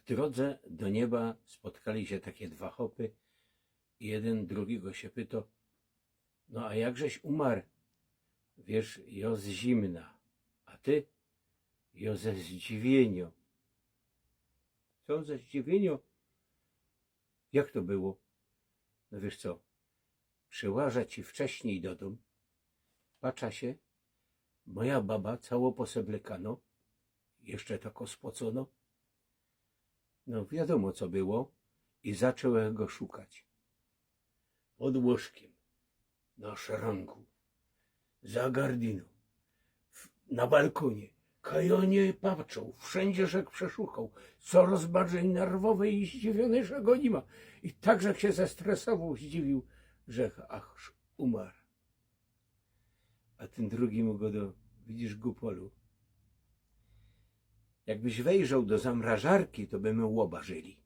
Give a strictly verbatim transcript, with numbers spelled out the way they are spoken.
W drodze do nieba spotkali sie takie dwa chopy i jedyn drugigo sie pyto: „No a jakżeś umar?” „Wiysz, jo z zimna, a ty?” „Jo ze zdziwiynio.” „Co ze zdziwiynio? Jak to było?” „No wiysz co, przyłażã ci wcześnij do dōm, patrza sie, moja baba cało poseblykano, jeszcze tako spocono.” No wiadōmo, co było, i zaczōnłech go szukać. Pod łōżkiym, na szerōnku, za gardinōm, w- na balkōnie. Kaj jo niy patrzoł, wszyndzie żech przeszukoł, coroz bardzij nerwowy i zdziwiōny, że go niy ma. I tak żech sie zestresowoł, zdziwiōł, żech ach umar. A tyn drugi mu godo: „Widzisz, gupolu, jakbyś wejrzoł do zamrażarki, to by my ôba żyli.”